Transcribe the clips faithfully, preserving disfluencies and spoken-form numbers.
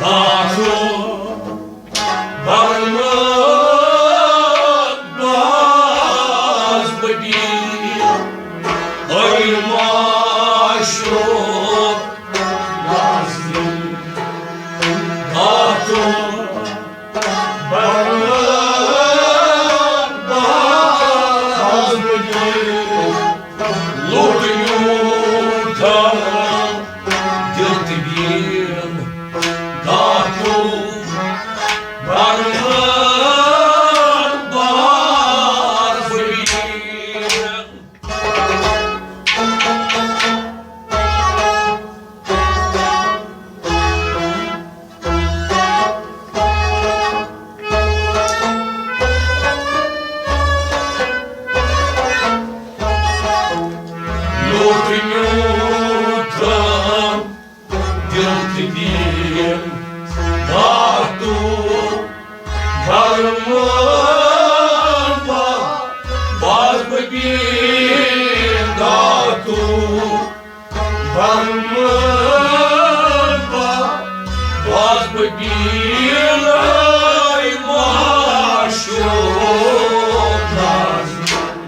آسو برمہٕ باز بٔدی، أے معشوق نازنیٖن۔ آسو برمہٕ باز بٔدی، لوٚٹ یوٗتاہ دِل تہٕ دیٖن داتو برمہٕ باز بٔدی۔ لوٚٹ یوٗتاہ دِل تہٕ دیٖن داتو برمہٕ باز بٔدی، داتو برمہٕ باز بٔدی، أے معشوق نازنیٖن۔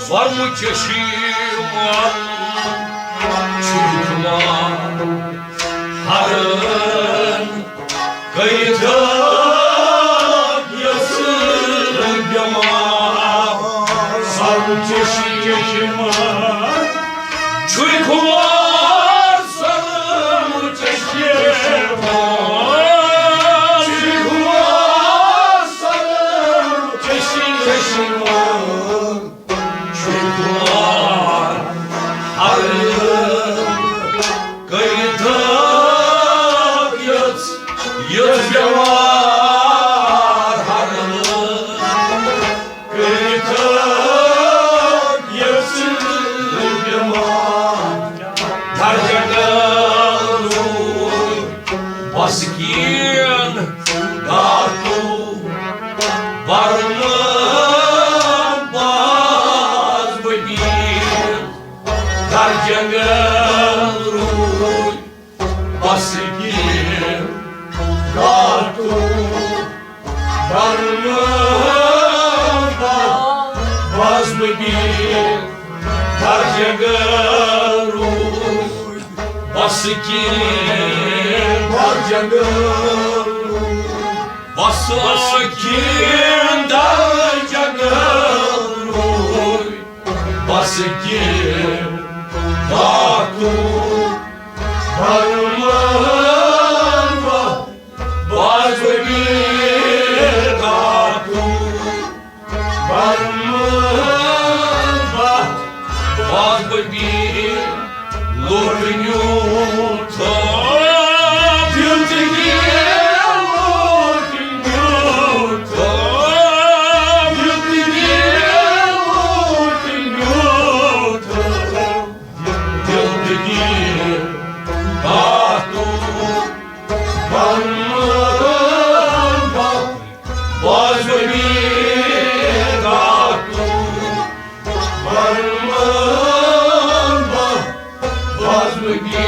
سۄرمہٕ چشمہٕ چھُ خُمار ہرن کٔرِتھ یژھ بٮ۪مار۔ سۄرمہٕ چشمہٕ چھُ خُمار، سۄرمہٕ چشمہٕ چھُ خُمار، سۄرمہٕ چشمہٕ چھُ خُمار ہرن کٔرِتھ یژھ، یژھ بٮ۪مار ہرن کٔرِتھ یژھ بٮ۪مار۔ درجہ گل روٗد بس کین داتو برمہٕ باز بٔدی۔ در جنگل روٗدۍ بس کین داتو برمہٕ باز بٔدی۔ در جنگل روٗدۍ بس کین، در جنگل روٗدۍ بس کین، در جنگل روٗدۍ بس کین داتو برمہٕ باز بٔدی۔ داتو برمہٕ باز بٔدی۔ لوٚٹ نیوٗتھ دِل تہٕ دِل، لوٚٹ نیوٗتھ دِل تہٕ دِل، لوٚٹ نیوٗتھ دِل تہٕ دِل۔ داتو برمہٕ باز بٔدی۔ داتو برمہٕ باز بٔدی۔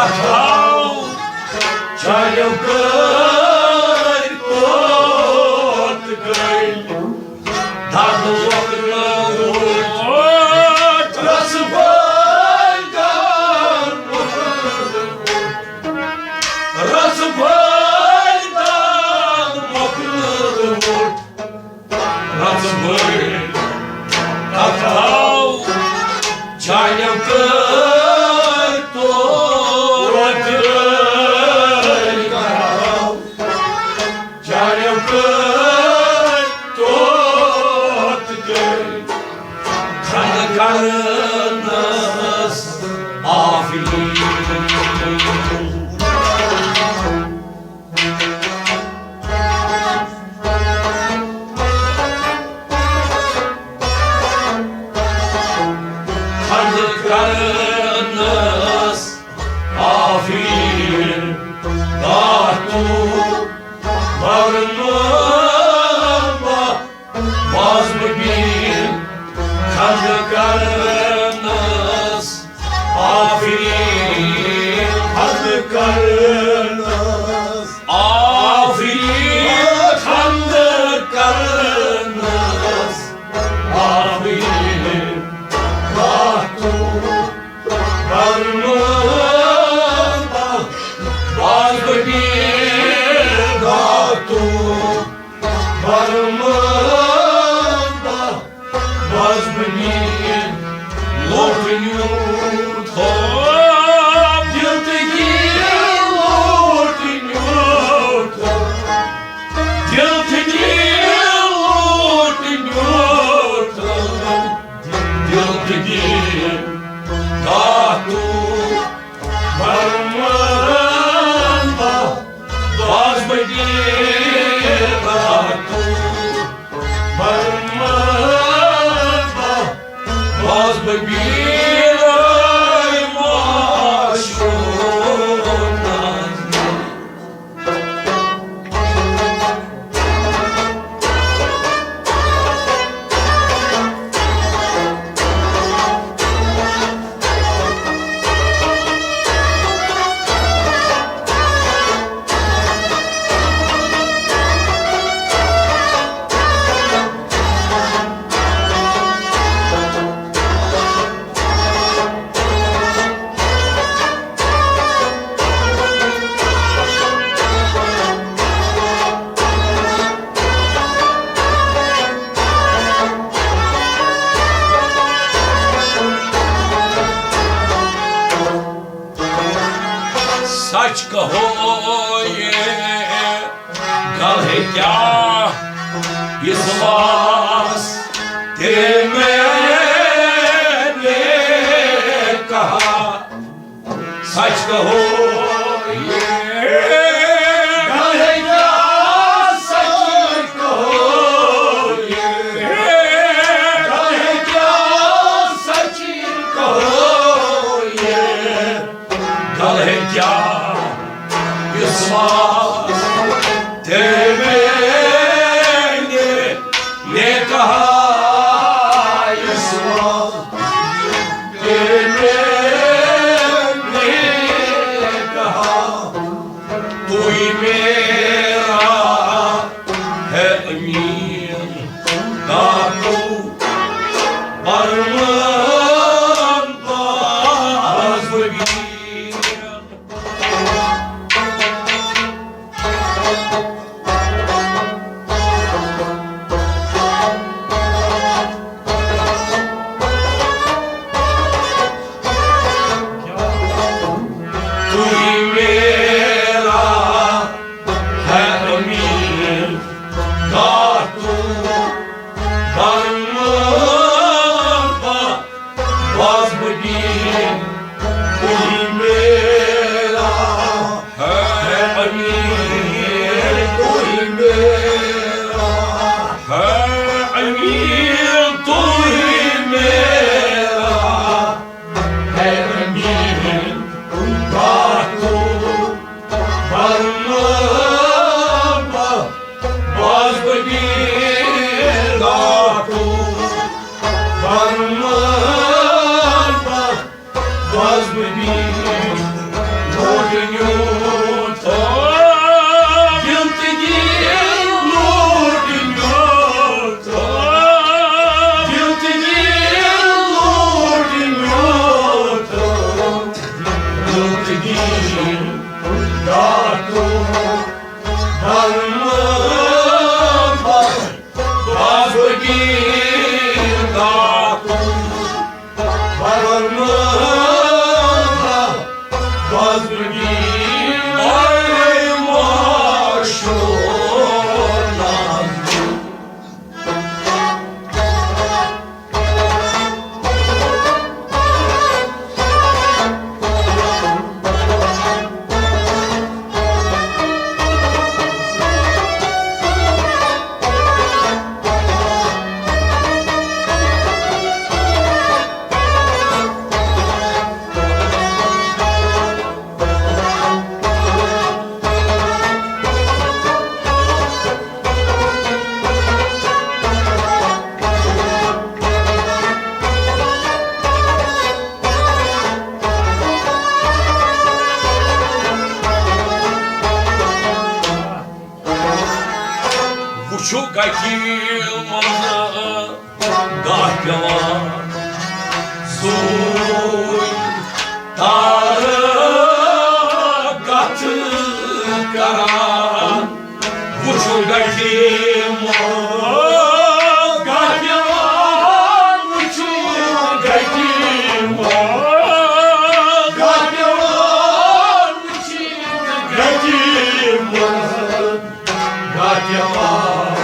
اَتھو چالیو کٔرۍ توتہٕ گٔے دَگ وۄتھنہٕ ووت۔ رَژھ بٔلۍ دَگ مۄکلہٕ ووت۔ رَژھ بٔلۍ دَگ مۄکلہٕ ووت۔ رَژھ بٔلۍ کَتھ آو، چانیو کٔرۍ توتہِ گٔے۔ چانیو کٔرۍ توتہِ گٔے۔ کھنٛڈ کَرنَس آفریٖن۔ کھنٛڈ کَرنَس آفریٖن، داتوٗ برمہٕ۔ باز بہٕ بیٖن کھنٛڈ کَرنَس آفریٖن، کھنٛڈ کَرنَس آفریٖن، کھنٛڈ کَرنَس آفریٖن۔ داتوٗ برمہٕ، باز بہٕ بیٖن داتوٗ برمہٕ، باز بہٕ بیٖن لوٚٹ نیوٗتھ۔ دِل تہٕ دِل لوٚٹ نیوٗتھ۔ دِل تہٕ دِل لوٚٹ نیوٗتھ۔ دِل تہٕ دِل داتوٗ برمہٕ، باز بہٕ بیٖن داتوٗ برمہٕ، باز بہٕ بیٖن معشوق۔ سچ کہو یہ گل ہے کیا، وشواس تیرے میں نے کہا۔ سچ کہو یہ گل ہے کیا، سچ کہو یہ گل ہے کیا، سچ کہو یہ گل ہے کیا، وشواس تیرے میں نے کہا، وشواس تیرے میں نے کہا، تو ہی میرا ہے امین، داتو برمہٕ، باز بہٕ بیٖن۔ تو ہی میرا ہے امین، داتو برمہٕ، باز بہٕ بیٖن۔ تو ہی میرا ہے امین، تو ہی میرا ہے امین، تو ہی میرا ہے امین، داتو وٕچھِو گَتہِ منٛز گاہ پٮ۪وان زوٗنۍ، تارٕ کَتھ کَران۔ وٕچھِو گَتہِ منٛز گاہ پٮ۪وان، وٕچھِو گَتہِ منٛز گاہ پٮ۪وان، وٕچھِو گَتہِ منٛز گاہ پٮ۪وان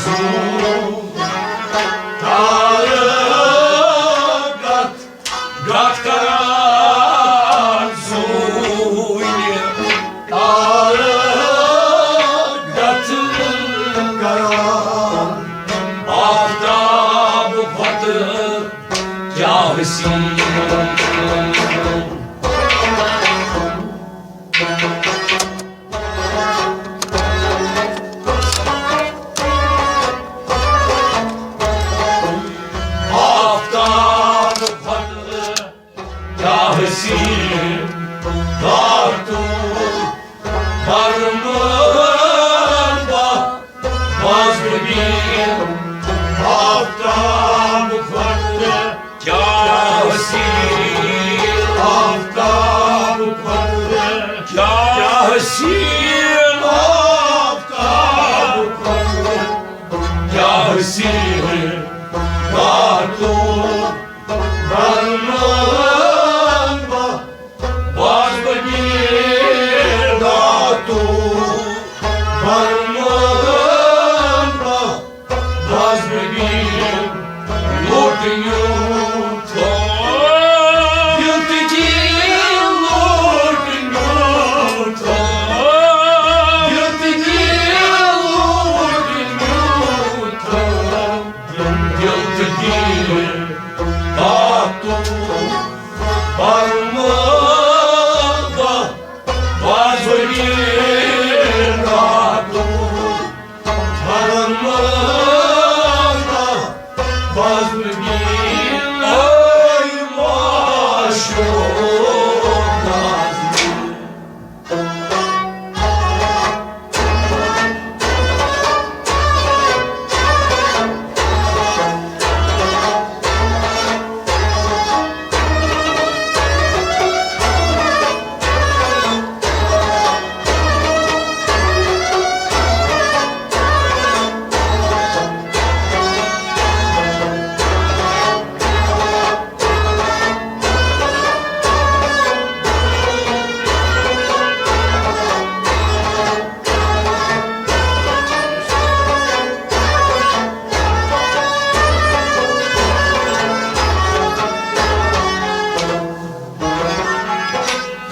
زوٗنۍ، تارٕ کَتھ، کَتھ کَران زوٗنہِ، تارٕ کَتھ کَران آفتاب کھۄتہٕ کیٛاہ حسیٖن۔ آفتاب کھۄتہٕ کیٛاہ حسیٖن، کر تو فرمان با بازگین۔ آفتاب کھۄتہٕ کیٛاہ حسیٖن، آفتاب کھۄتہٕ کیٛاہ حسیٖن، آفتاب کھۄتہٕ کیٛاہ حسیٖن، کر تو فرمان با بازگین۔ کر تو فرمان با بازگین۔ لوٹ میون دل تہٕ دِل، لوٹ میون دل تہٕ دِل، لوٹ میون دل تہٕ دِل۔ کر تو فرمان با بازگین، کر تو فرمان با بازگین۔ اے معشوق نازنین۔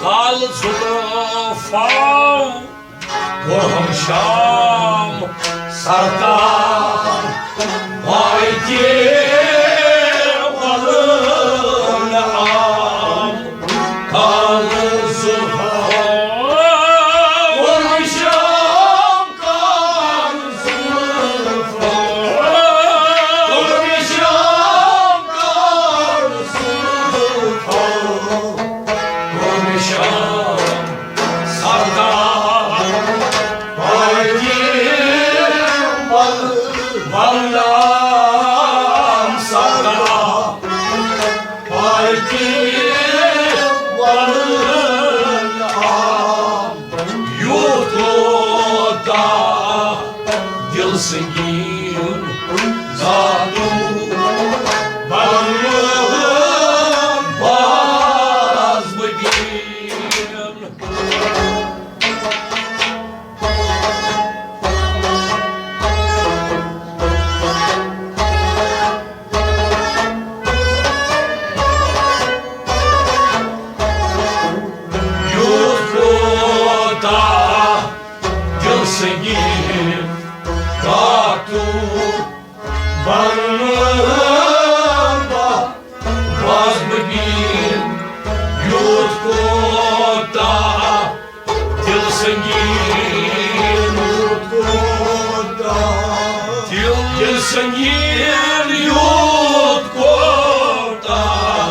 کالہٕ زُلفو کوٚرہم شام سردار، واتہِ ولنہٕ عام۔ کالہٕ زُلفو کوٚرہم شام، کالہٕ زُلفو کوٚرہم شام، کالہٕ زُلفو کوٚرہم شام سردار، پاکی ول-، ولام سردار، پاکی ول-، سنگین داتو بنم باز بدین۔ یوت کوتاہ دل سنگین داتو بنم باز بدین۔ یوت کوتاہ دل سنگین، یوت کوتاہ دل سنگین، یوت کوتاہ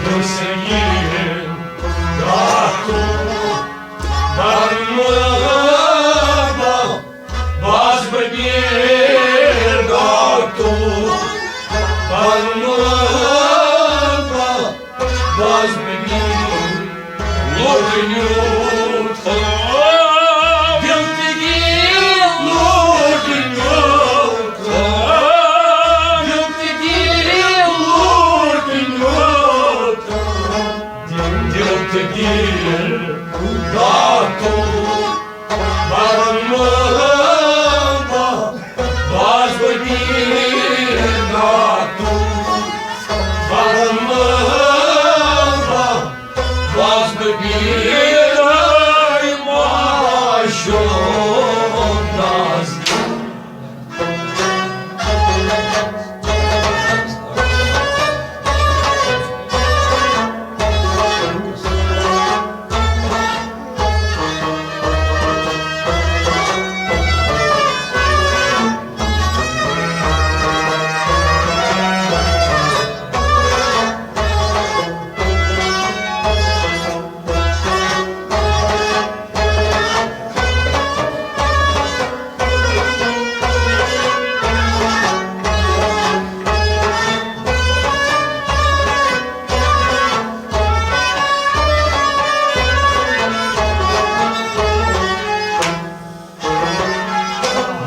دل سنگین داتو بنم باز بدین۔ داتو بنم باز بدین۔ لوٹنیو دل تگی، لوٹنیو دل تگی، لوٹنیو دل تگی داتو بنم باز بدین۔ داتو بنم باز بدین۔ معشوق ناز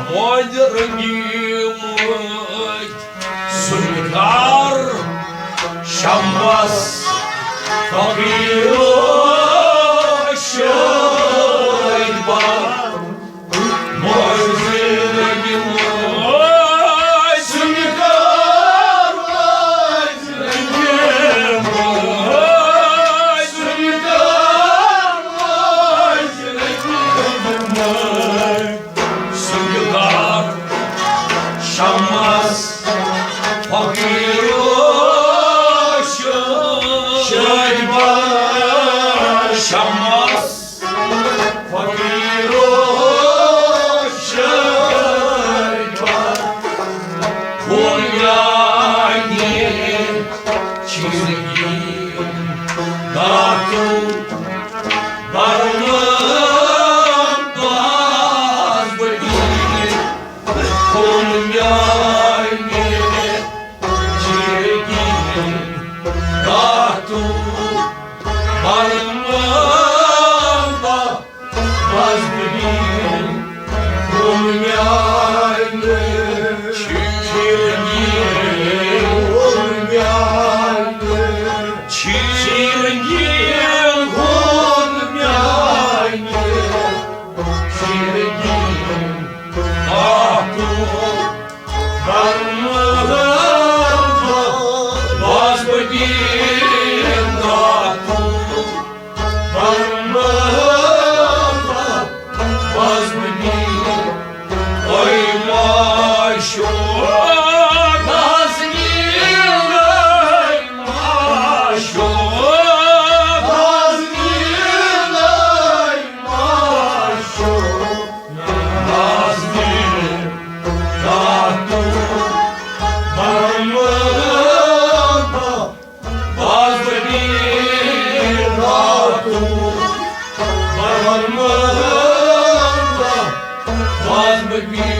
موج رنگی موج سُنٛد گار شمس فقیٖرو شٲہِد بار۔ موج رنگی موج سُنٛد گار سُنٛد گار سُنٛد گار شمس فقیٖرو شٲہِد بار۔ شمس فقیٖرو شٲہِد بار۔ خوٗن میانہِ چیٖرگی داتو برمان باز بٔڑی۔ خوٗن میانہِ چیٖرگی داتو برمان باز بٔڑی۔ خوٗن میانہِ چیٖرگی، خوٗن میانہِ چیٖرگی، خوٗن میانہِ چیٖرگی داتو برمان باز بٔڑی۔ داتو برمان باز بٔڑی۔ A Mashooq Nazneen, A Mashooq Nazneen, A معشوق نازنیٖن، داتو برمان باز بٔڑی۔ داتو برمان باز بٔڑی۔